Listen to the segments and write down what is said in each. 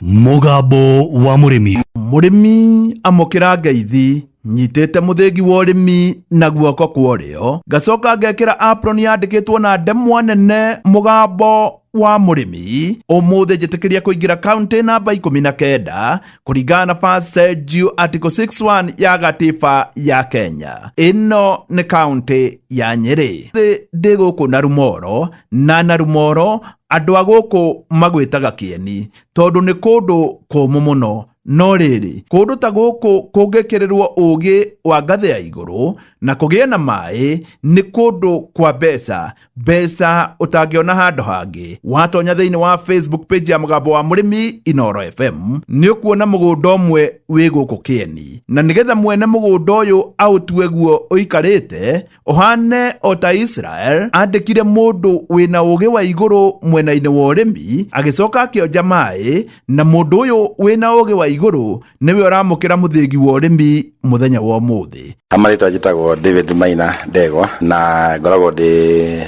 Mũgambo wa mũrĩmi. Mũrĩmi amũkĩra ngeithi. Nyitĩte mũthĩgi wa ũrĩmi na guoko kwa ũrĩo, ngacoka ngekĩra apron yandĩkĩtwo na ndemwa nene Mũgambo wa Mũrĩmi. Ũmũthĩ njĩtĩkĩria kũingĩra kaunti namba 19 kũringana na First Schedule Article 61 ya gatiba ya Kenya. Ĩno nĩ kaunti ya Nyĩrĩ. Thĩ ndĩ gũkũ Narumoro, na Narumoro andũ a gũkũ magwĩtaga kĩeni tondũ nĩ kũndũ kũmũ mũno. No rĩrĩ, kũndũ ta gũkũ kũngĩkĩrĩrwo ũũgĩ wa ngathĩ ya igũrũ na kũgĩe na maĩ, nĩ kũndũ kwa mbeca, mbeca ũtangĩona handũ hangĩ. Watonya thĩinĩ wa Facebook page ya Mũgambo wa Mũrĩmi Inooro FM, nĩ ũkuona mũgũnda ũmwe wĩ gũkũ Kĩeni. Na nĩgetha mwene mũgũnda ũyũ aũtue guo ũikarĩte, ũhane o ta Israel, andĩkire mũndũ wĩna ũũgĩ wa igũrũ mwena-inĩ wa ũrĩmi, agĩcoka akĩonja maĩ, na mũndũ ũyũ wĩna ũũgĩ wa igũrũ nĩwe ũramũkĩra mũthĩgi wa ũrĩmi mũthenya wa ũmũthĩ. Marĩtwa njĩtagwo David Maina Ndegwa na ngoragwo ndĩ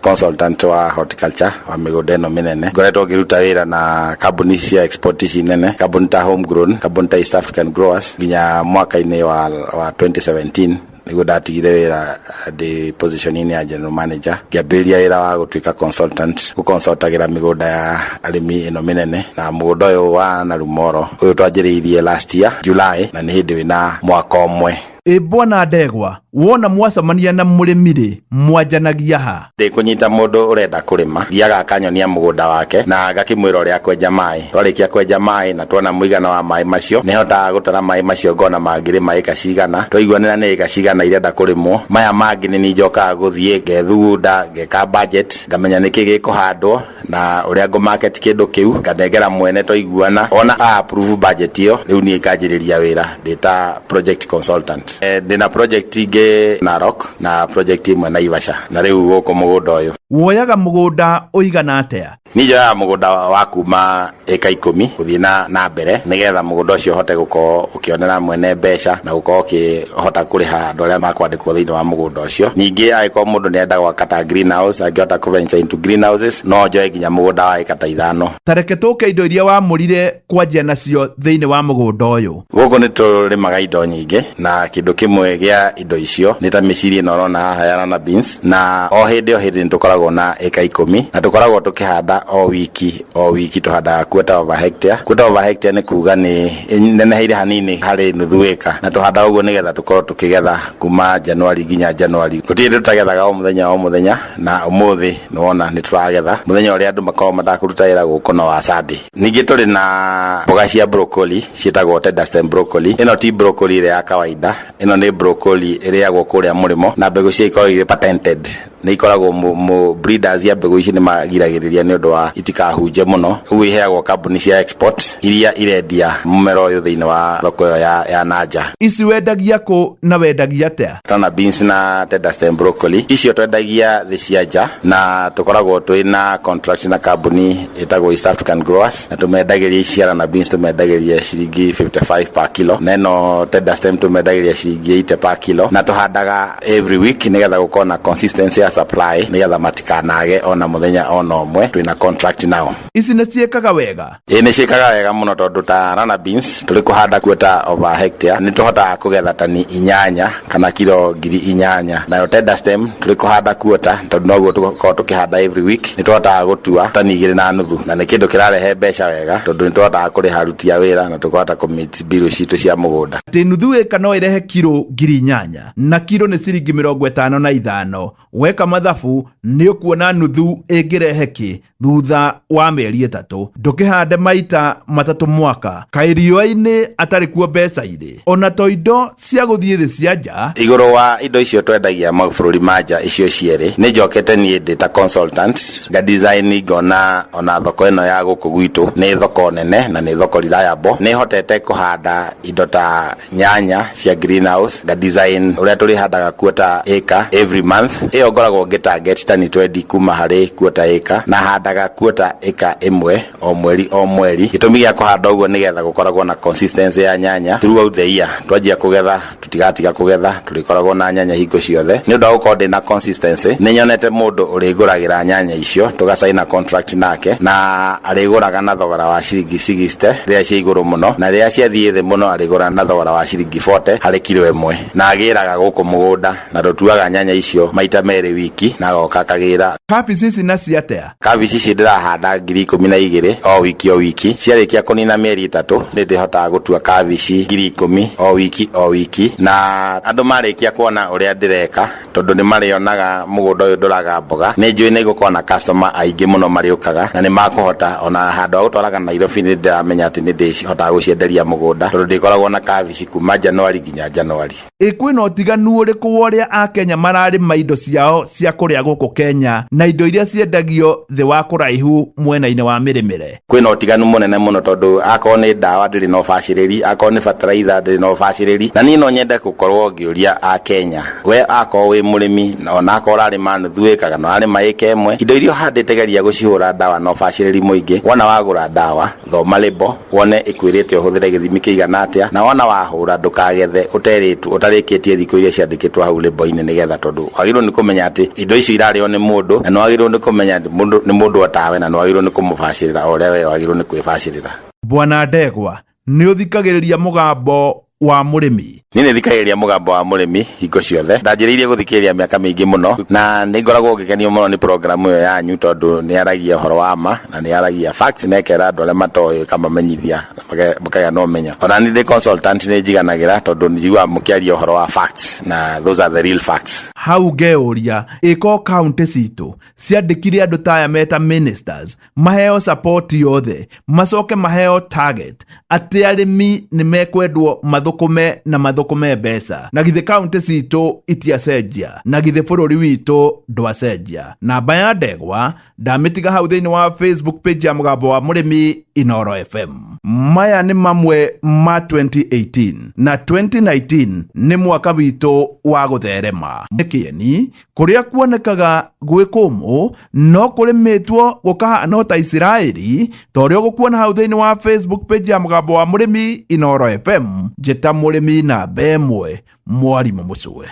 consultant wa horticulture wa mĩgũnda ĩno mĩnene. Ngoretwo ngĩruta wĩra na kambuni cia export ici nene, kambuni ta Homegrown, kambuni ta East African Growers, nginya mwaka-inĩ wa 2017 nĩguo ndatigire wĩra ndĩ position-inĩ ya general manager, ngĩambĩrĩria wĩra wa gũtuĩka consultant, gũconsultagĩra mĩgũnda ya arĩmi ĩno mĩnene. Na mũgũnda ũyũ wa Narumoro ũyũ twanjĩrĩirie last year July, na nĩ hĩndĩ wĩna mwaka ũmwe. Ĩ bwana Ndegwa, wona mwacemania na mũrĩmi rĩ, mwanjanagia ha? Ndĩ kũnyita mũndũ ũrenda kũrĩma, thiaga akanyonia mũgũnda wake na ngakĩmwĩra ũrĩa kwenja maĩ. Twarĩkia kwenja maĩ na tuona mũigana wa maĩ macio, nĩhotaga gũtara maĩ macio ngona mangĩrĩma ĩka cigana. Twaiguanĩra nĩ ĩka cigana irenda kũrĩmwo, maya mangĩ nĩ niĩ njokaga gũthiĩ ngethugunda, ngeka budget, ngamenya nĩkĩ gĩkũhandwo na ũrĩa ngũ market kĩndũ kĩu, nganengera mwene twaiguana. Ona a approve budget ĩyo, rĩu niĩ nganjĩrĩria wĩra ndĩ ta project consultant. Ndĩna project ingĩ Narok na project ĩmwe Naivasha, na rĩu gũkũ mũgũnda ũyũ. Woyaga mũgũnda ũigana atĩa? Niĩ njoyaga mũgũnda wa kuma ĩka 10 gũthiĩ na mbere, nĩgetha mũgũnda ũcio ũhote gũkorwo ũkĩonera mwene mbeca na gũkorwo ũkĩhota kũrĩha andũ arĩa makwandĩkwo thĩinĩ wa mũgũnda ũcio. Ningĩ angĩkorwo mũndũ nĩarenda gwaka ta greenhouse, angĩhota kũ venture into greenhouses, no njoe nginya mũgũnda wa ĩka ta 5. Ta reke tũke indo iria wamũrire kwanjia nacio thĩinĩ wa mũgũnda ũyũ. Gũkũ nĩ tũrĩmaga indo nyingĩ, na kĩndũ kĩmwe gĩa indo icio nĩ ta mĩciri ĩno ũrona haha ya runner beans, na o hĩndĩ o hĩndĩ nĩ tũkoragwo na ĩka 10, na tũkoragwo tũkĩhanda o wiki o wiki, tũhandaga quarter of a hectare. Quarter of a hectare nĩ kuga nĩ neneheire hanini harĩ nuthu ĩka, na tũhandaga ũguo nĩgetha tũkorwo tũkĩgetha kuma January nginya January. Gũtirĩ tũtagethaga o mũthenya o mũthenya, na ũmũthĩ nĩwona nĩ tũragetha. Mũthenya ũrĩa andũ makoragwo matakũruta wĩra gũkũ no wa Sunday. Ningĩ tũrĩ na mboga cia broccoli ciĩtagwo tender stem broccoli. Ĩno ti broccoli ĩrĩa ya kawaida, ĩno nĩ broccoli ĩrĩagwo kũrĩa mũrĩmo, na mbegũ cia ikoragwo irĩ patented. Nĩ ikoragwo mũ breeders ya mbegũ ici nĩ magiragĩrĩria nĩ ũndũ wa itikahunje mũno. Ũguo iheagwo kambuni cia export iria irendia mũmera ũyũ thĩinĩ wa thoko ĩyo ya nanja. Ici wendagia kũ na wendagia atĩa? Runner beans na tender stem broccoli icio twendagia thĩ cia nja, na tũkoragwo twĩ na contract na kambuni ĩtagwo East African Growers, na tũmendagĩria ici cia runner beans tũmendagĩria ciringi 55 per kilo, na ĩno tender stem tũmendagĩria ciringi 80 per kilo, na tũhandaga every week nĩgetha gũkorwo na consistency ya supply, nĩgetha matikanage ona mũthenya ona ũmwe. Twĩna contract nao. Ici nĩ ciĩkaga wega? Ĩĩ, nĩ ciĩkaga wega mũno, tondũ ta runner beans tũrĩ kũhanda quarter of a hectare nĩ tũhotaga kũgetha tani 8 kana kilo 8,000. Nayo tender stem tũrĩ kũhanda quarter, tondũ noguo tũkoragwo tũkĩhanda every week, nĩ tũhotaga gũtua tani 2.5, na nĩ kĩndũ kĩrarehe mbeca wega, tondũ nĩ tũhotaga kũrĩha aruti a wĩra na tũkahota kũ meet bill citũ cia mũgũnda. Atĩ nuthu ĩka no ĩrehe kilo 8,000, na kilo nĩ ciringi 55. Weka mathabu nĩ ũkuona nuthu ĩngĩrehe kĩ thutha wa mĩeri 3. Ndũkĩhande maita 3 mwaka, kaĩ riũa-inĩ atarĩ kuo mbeca irĩ, ona to indo cia gũthiĩ thĩ cia nja. Igũrũ wa indo icio twendagia mabũrũri ma nja icio cierĩ, nĩ njokete niĩ ndĩ ta consultant nga design, ngona ona thoko ĩno ya gũkũ gwitũ nĩ thoko nene na nĩ thoko reliable. Nĩ hotete kũhanda indo ta nyanya cia greenhouse, nga design ũrĩa tũrĩhandaga quarter acre every month. Ĩyo ngoragwo Ngoragwo ngĩ target tani 20 kuma harĩ quarter acre, na handaga quarter acre ĩmwe o mweri o mweri. Gĩtũmi gĩa kũhanda ũguo nĩgetha gũkoragwo na consistency ya nyanya throughout the year. Twanjia kũgetha, tũtigatiga kũgetha, tũrĩkoragwo na nyanya hingo ciothe. Nĩ ũndũ wa gũkorwo ndĩna consistency, nĩ nyonete mũndũ ũrĩngũragĩra nyanya icio, tũgacaina contract nake, na arĩgũraga na thogora wa ciringi 60 rĩrĩa cia igũrũ mũno, na rĩrĩa ciathiĩ thĩ mũno arĩgũra na thogora wa ciringi 40 harĩ kiro ĩmwe. Na agĩraga gũkũ mũgũnda, na tũtuaga nyanya icio maita merĩ wiki, na agoka akagĩra. Kabici ici nacio atĩa? Kabici ici ndĩrahanda 12,000 o wiki o wiki. Ciarĩkia kũnina mĩeri 3, nĩ ndĩhotaga gũtua kabici 10,000 o wiki o wiki. Na andũ marĩkia kuona ũrĩa ndĩreka, tondũ nĩ marĩonaga mũgũnda ũyũ ndũraga mboga, nĩ njũĩ nĩ ngũkorwo na customer aingĩ mũno marĩũkaga, na nĩ makũhota ona handũ ha gũtwaraga Nairobi. Nĩ ndĩramenya atĩ nĩ ndĩhotaga gũcienderia mũgũnda, tondũ ndĩkoragwo na kabici kuma Januari nginya Januari. Ĩ kwĩna ũtiganu ũrĩkũ wa ũrĩa Akenya mararĩma indo ciao cia kũrĩa gũkũ Kenya na indo iria ciendagio thĩ wa kũraihu mwena-inĩ wa mĩrĩmĩre? Kwĩna ũtiganu mũnene mũno, tondũ akorwo nĩ ndawa ndĩrĩ na ũbacĩrĩri, akorwo nĩ bataraitha ndĩrĩ na ũbacĩrĩri. Na niĩ no nyende gũkorwo ngĩũria Akenya, we akorwo wĩ mũrĩmi, ona akorwo ũrarĩma nuthu ĩka kana ũrarĩma ĩka ĩmwe, indo iria ũhandĩte geria gũcihũra ndawa na ũbacĩrĩri mũingĩ. Wona wagũra ndawa, thoma label, wone ĩkwĩrĩte ũhũthĩre gĩthimi kĩigana atĩa, na wona wahũra ndũkagethe ũterĩtwo, ũtarĩkĩtie thikũ iria ciandĩkĩtwo hau label-inĩ, nĩgetha, tondũ wagĩrĩirwo nĩ kũmenya atĩ indo icio irarĩo nĩ mũndũ, na nĩ wagĩrĩirwo nĩ kũmenya atĩ mũndũ nĩ mũndũ otawe, na nĩ wagĩrĩirwo nĩ kũmũbacĩrĩra o ũrĩa we wagĩrĩirwo nĩ kwĩbacĩrĩra. Bwana Ndegwa, nĩ ũthikagĩrĩria Mũgambo wa Mũrĩmi? Niĩ nĩ thikagĩrĩria Mũgambo wa Mũrĩmi hingo ciothe. Ndanjĩrĩirie gũthikĩrĩria mĩaka mĩingĩ mũno, na nĩ ngoragwo ngĩkenio mũno nĩ programu ĩyo yanyu, tondũ nĩ yaragia ũhoro wa ma, na nĩ yaragia facts, na ĩkera andũ arĩa matoĩ, ĩkamamenyithia na makagĩa na ũmenyo. Ona nĩ ndĩ consultant, nĩ njiganagĩra tondũ njiguaga mũkĩaria ũhoro wa facts, na those are the real facts. Hau ngeũria, ĩko kaunti citũ ciandĩkire andũ ta aya meta ministers, maheo support yothe, macoke maheo target atĩ arĩmi nĩ mekwendwo mathũkũme na mathũkũme mbeca, na githĩ kaunti citũ itiacenjia? Na githĩ bũrũri witũ ndwacenjia? Namba ya Ndegwa ndamĩtiga hau thĩinĩ wa Facebook page ya Mũgambo wa Mũrĩmi, Inoro FM. Maya nĩ mamwe ma 2018 na 2019, nĩ mwaka witũ wa gũtherema. Nĩ kĩeni kũrĩa kuonekaga gwĩ kũmũ no kũrĩmĩtwo gũkahana ta Isiraeli, ta ũrĩa ũgũkuona hau thĩinĩ wa Facebook page ya Mũgambo wa Mũrĩmi, Inoro FM. Njĩta mũrĩmi namba ĩmwe, Mwarimũ Mũcwe.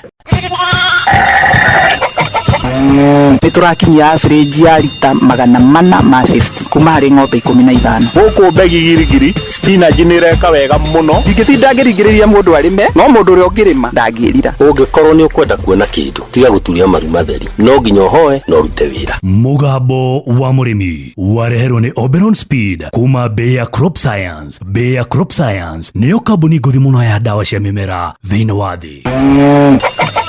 Nĩ tũrakinyia average ya rita 450 kuma harĩ ng'ombe 15. Gũkũ Mbegi Girigiri, spinach nĩ ĩreka wega mũno. Ingĩtinda ngĩringĩrĩria mũndũ arĩme, no mũndũ ũrĩa ũngĩrĩma ndangĩrira. Ũngĩkorwo nĩ ũkwenda kuona kĩndũ, tiga gũturia maru matheri, no nginya ũhoe na ũrute wĩra. Mũgambo wa Mũrĩmi wareherwo nĩ Oberon Speed kuma Bayer Crop Science. Bayer Crop Science nĩyo kambuni ngũthi mũno ya ndawa cia mĩmera thĩinĩ wa thĩ.